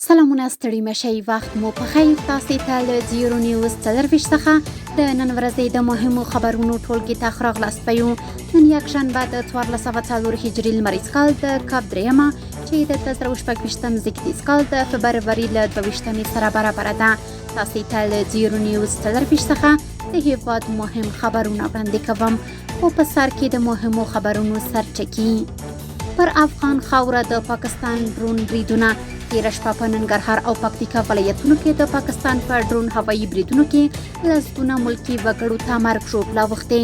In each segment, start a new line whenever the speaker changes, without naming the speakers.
سلامونه ستړي مشئ وخت مو په خیر. تاسې ته له زیرو نیوز 24 څخه د نن ورځې د مهمو خبرونو ټولګې ته ښه راغلاست وایو. نن یکشنبه د 1404 هجري لمریز کال د کب درېیمه چې د 2026 زیږدیز کال د فبروري له 22مې سره برابره ده. تاسې ته له زیرو نیوز 24 څخه د هیواد مهم خبرونه وړاندې کوم، خو په سر کې د مهمو خبرونو سرټکي. پر افغان خاوره د پاکستان ډرون بریدونه. تېره شپه په ننګرهار او پکتیکا ولایتونو کې د پاکستان په ډرون هوایي بریدونو کې لسګونه ملکي وګړو ته مرګ ژوبله اوښتې.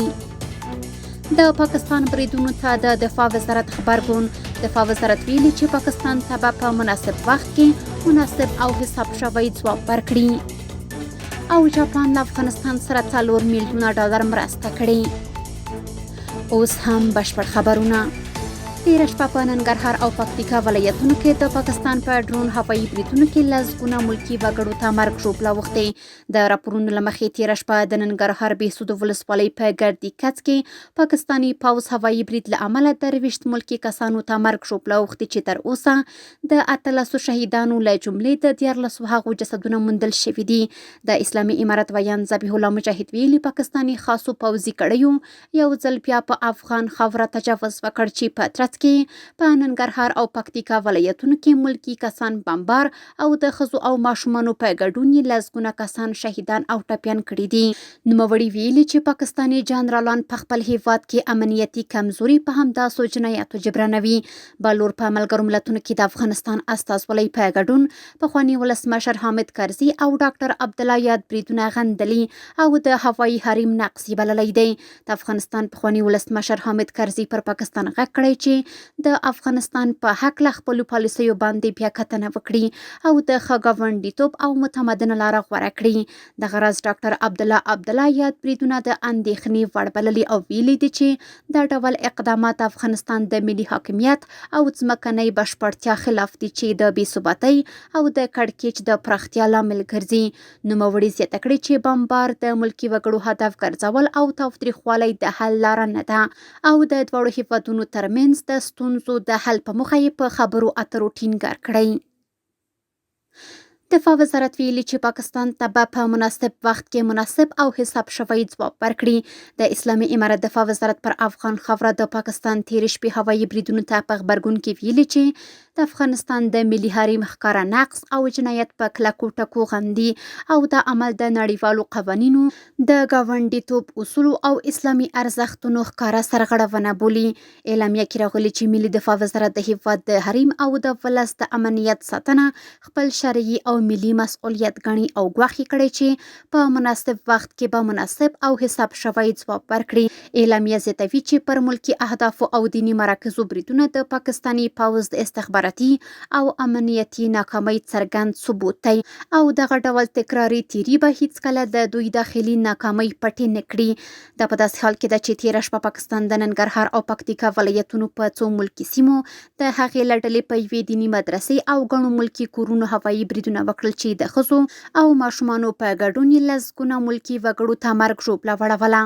د پاکستان بریدونو ته د دفاع وزارت غبرګون. دفاع وزارت ویلي چې پاکستان ته به په مناسب وخت کې مناسب او حساب شوی ځواب ورکړي. او جاپان له افغانستان سره 4 میلیونه ډالر مرسته کړې. اوس هم بشپړ خبرونه. تېره شپه په ننګرهار او پکتیکا ولایتونو کې د پاکستان په ډرون هوایي بریدونو کې لسګونه ملکي وګړو ته مرګ ژوبله اوښتې. د راپورونو له مخې تېره شپه د ننګرهار بهسودو ولسوالۍ په ګردي کڅ کې پاکستاني پوځ هوایي برید له امله 23 ملکي کسانو ته مرګ ژوبله اوښتې چې تر اوسه د 18 شهیدانو له جملې د 13 هغو جسدونه موندل شوي دي. د اسلامي امارت ویاند ذبیح الله مجاهد ویلي، پاکستاني خاصو پوځي کړیو یو ځل بیا په افغان خاوره تجاوز وکړ چې په ترڅ کې په ننګرهار او پکتیکا ولایتونو کې ملکي کسان بمبار او د ښځو او ماشومانو په ګډون یې لسګونه کسان شهیدان او ټپیان کړي دي. نوموړي ویلي چې پاکستاني جنرالان په خپل هیواد کې امنیتي کمزوري په همداسو جنایاتو جبرانوي. بل لور په ملګرو ملتونو کې د افغانستان استازولۍ په ګډون پخواني ولسمشر حامد کرزي او ډاکټر عبدالله یاد بریدونه غندلي او د هوایي حریم نقض یې بللی دی. د افغانستان پخواني ولسمشر حامد کرزي پر پاکستان غږ کړی چې د افغانستان په هکله خپلو پالیسیو باندې بیا کتنه وکړي او د ښه ګاونډیتوب او متمدنه لاره غوره کړي. دغه راز ډاکټر عبدالله عبدالله یاد بریدونه د اندېښنې وړ بللي او ویلي دي چې دا ډول اقدامات د افغانستان د ملي حاکمیت او ځمکنۍ بشپړتیا خلاف دي چې د بې ثباتۍ او د کړکېچ د پراختیا لامل ګرځي. نوموړي زیاته کړې چې بمبار، د ملکي وګړو هدف ګرځول او تاوتریخوالی د حل لاره نه ده او د دواړو هېوادونو ترمنځ د ستونزو د حل په موخه یې په خبرو اترو ټینګار کړی. دفاع وزارت ویلي چې پاکستان ته به په مناسب وخت کې مناسب او حساب شوی ځواب ورکړي. د اسلامي امارت دفاع وزارت پر افغان خاوره د پاکستان تېرې شپې هوایي بریدونو ته په غبرګون کې ویلي چې د افغانستان د ملي حریم ښکاره نقض او جنایت په کلکو ټکو غندي او دا عمل د نړیوالو قوانینو، د ګاونډیتوب اصولو او اسلامي ارزښتونو ښکاره سرغړونه بولي. اعلامیه کې راغلي چې ملي دفاع وزارت د هیواد د حریم او د ولس د امنیت ساتنه خپل شرعي او ملي مسؤلیت ګڼي او ګواښ یې کړی چې په مناسب وخت کې به مناسب او حساب شوی ځواب ورکړي. اعلامیه زیاتوي چې پر ملکي اهدافو او دیني مراکزو بریدونه د پاکستاني پوځ د استخباراتي او امنیتي ناکامۍ څرګند ثبوت دی او دغه ډول تکراري تیري به هیڅکله د دوی داخلي ناکامۍ پټې نه کړي. دا په داسې حال کې ده چې تېره شپه پاکستان د ننګرهار او پکتیکا ولایتونو په څو ملکي سیمو، د هغې له ډلې په یوې دیني مدرسې او ګڼو ملکي کورونو هوایي بریدونه وکړل چې د ښځو او ماشومانو په ګډون یې لسګونه ملکي وګړو ته مرګ ژوبله وړوله.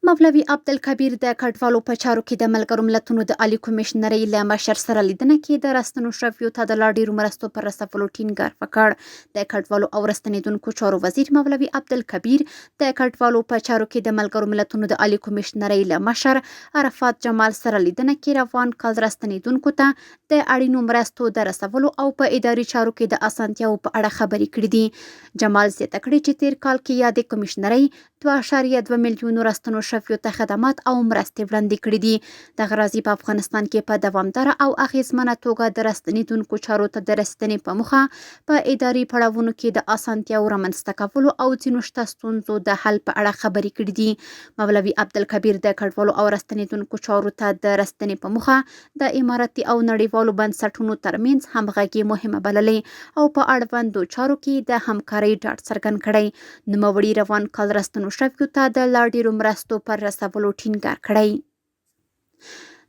مولوي عبدالکبیر د کډوالو په چارو کې د ملګرو ملتونو د عالي کمېشنرۍ له مشر سره لیدنه کې د راستنو شویو ته د لا ډېرو مرستو پر رسولو ټینګار وکړ. د کډوالو او راستنېدونکو چارو وزیر مولوي عبدالکبیر د کډوالو په چارو کې د ملګرو ملتونو د عالي کمېشنرۍ له مشر عرفات جمال سره لیدنه کې روان کال راستنېدونکو ته د اړینو مرستو د رسولو او په اداري چارو کې د اسانتیاوو په اړه خبرې کړې دي. جمال زیاته کړې چې تېر کال کې یادې کمېشنرۍ 2.2 میلیونو راستنو شویو ته خدمات او مرستې وړاندې کړې دي. دغه راز یې په افغانستان کې په دوامداره او اغېزمنه توګه د راستنېدونکو چارو ته د رسېدنې په موخه په اداري پړاوونو کې د اسانتیاوو رامنځته کولو او ځینو شته ستونزو د حل په اړه خبرې کړې دي. مولوي عبدالکبیر د کډوالو او راستنېدونکو چارو ته د رسېدنې په موخه د امارتي او نړیوالو بنسټونو ترمنځ همغږي مهمه بللې او په اړوندو چارو کې د همکارۍ ډاډ څرګند کړی. نوموړي روان کال راستنو شویو ته د لا ډېرو مرستو پر رسولو ټینګار کړی.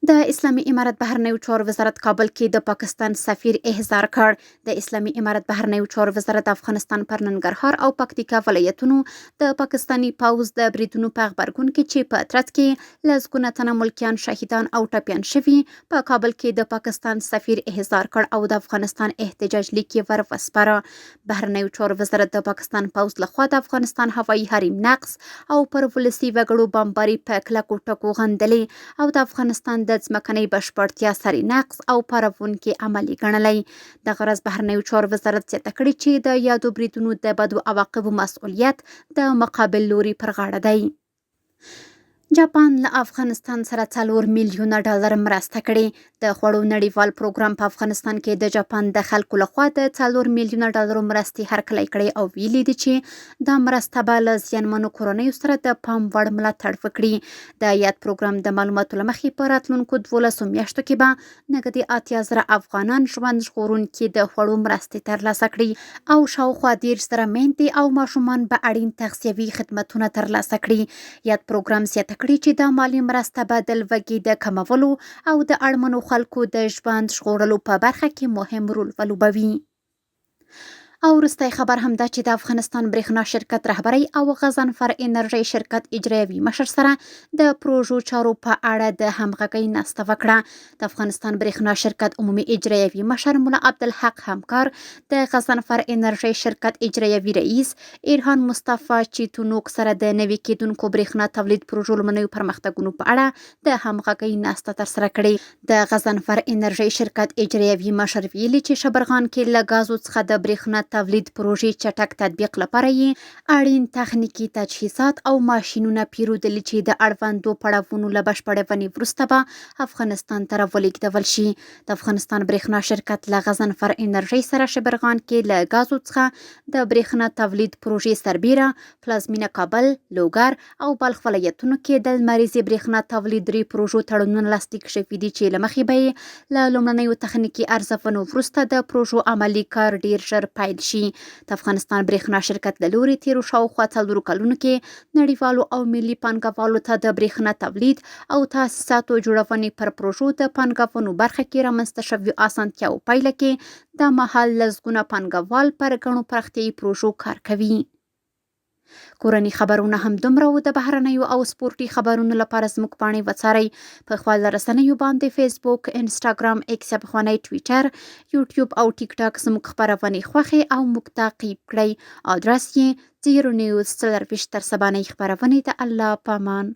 د اسلامي امارت بهرنیو چارو وزارت کابل کې د پاکستان سفیر احضار کړ. د اسلامي امارت بهرنیو چارو وزارت د افغانستان پر ننګرهار او پکتیکا ولایتونو د پاکستاني پوځ د بریدونو په غبرګون کې چې په ترڅ کې لسګونه تنه ملکیان شهیدان او ټپیان شوي، په کابل کې د پاکستان سفیر احضار کړ او د افغانستان احتجاج لیک یې ور وسپاره. بهرنیو چارو وزارت د پاکستان پوځ لخوا د افغانستان هوایي حریم نقض او پر ولسي وګړو بمباري په کلکو ټکو غندلې او د افغانستان د ځمکنۍ بشپړتیا سرې نقض او پاروونکي عمل یې ګڼلی. دغه راز بهرنیو چارو وزارت زیاته کړې چې د یادو بریدونو د بدو عواقبو مسؤلیت د مقابل لوري پر غاړه دی. جاپان له افغانستان سره 4 میلیونه ډالر مرسته کړې. د خوړو نړیوال پروګرام په افغانستان کې د جاپان د خلکو لخوا د 4 میلیونه ډالرو مرستې هرکلی کړی او ویلي دي چې دا مرسته به له زیانمنو کورنیو سره د پام وړ ملاتړ وکړي. د یاد پروګرام د معلوماتو له مخې په راتلونکو 12 میاشتو کې به نږدې 80,000 افغانان ژوند ژغورونکي د خوړو مرستې ترلاسه کړي او شاوخوا 30,000 میندې او ماشومان به اړین تغذیوي خدمتونه ترلاسه کړي. یاد پروګرام زیاته کړې چې دا مالي مرسته به د لوږې د کمولو او د اړمنو خلکو د ژوند ژغورلو په برخه کې مهم رول ولوبوي. او وروستی خبر هم دا چې د افغانستان برېښنا شرکت رهبرۍ او غضنفر انرژۍ شرکت اجرایوي مشر سره د پروژو چارو په اړه د همغږۍ ناسته وکړه. د افغانستان برېښنا شرکت عمومي اجرایوي مشر ملا عبدالحق همکار د غضنفر انرژۍ شرکت اجرایوي رئیس ایرهان مصطفی چیتونوک سره د نوي کېدونکو برېښنا تولید پروژو لومړنیو پرمختګونو په اړه د همغږۍ ناسته ترسره کړې. د غضنفر انرژۍ شرکت اجرایوي مشر ویلي چې شبرغان کې له ګازو څخه د برېښنا تولید پروژې چټک تطبیق لپاره یې اړین تخنیکي تجهیزات او ماشینونه پیرودلي چې د اړوندو پړاوونو له بشپړونې وروسته به افغانستان ته راولېږدول شي. د افغانستان برېښنا شرکت له غضنفر انرژۍ سره شبرغان کې له ګازو څخه د برېښنا تولید پروژې سربېره پلازمینه کابل، لوګر او بلخ ولایتونو کې د لمریزې برېښنا تولید درې پروژو تړونونه لاسلیک شوي دي چې له مخې به یې له لومړنیو تخنیکي ارزونو وروسته د پروژو عملي کار ډیر ژر پیل شي. د افغانستان برېښنا شرکت له لوري تېرو شاوخوا 4 کلونو کې نړیوالو او ملي پانګوالو ته د برېښنا تولید او تاسیساتو جوړونې پر پروژو د پانګونو برخه کې رامنځته شویو اسانتیاوو پایله کې دا مهال لسګونه پانګوال پر ګڼو پراختیايي پروژو کار کوي. کورني خبرونه هم دومره وو. د بهرنیو او سپورټي خبرونو لپاره زموږ پاڼې وڅارئ په خواله رسنیو باندې فیسبوک، انسټاګرام، ایکس یا پخوانی ټویټر، یوټیوب او ټیک ټاک زموږ خپرونې خوښې او موږ تعقیب کړئ. آدرس یې 0 نیوز 24. تر سبانۍ خپرونې د الله پامان.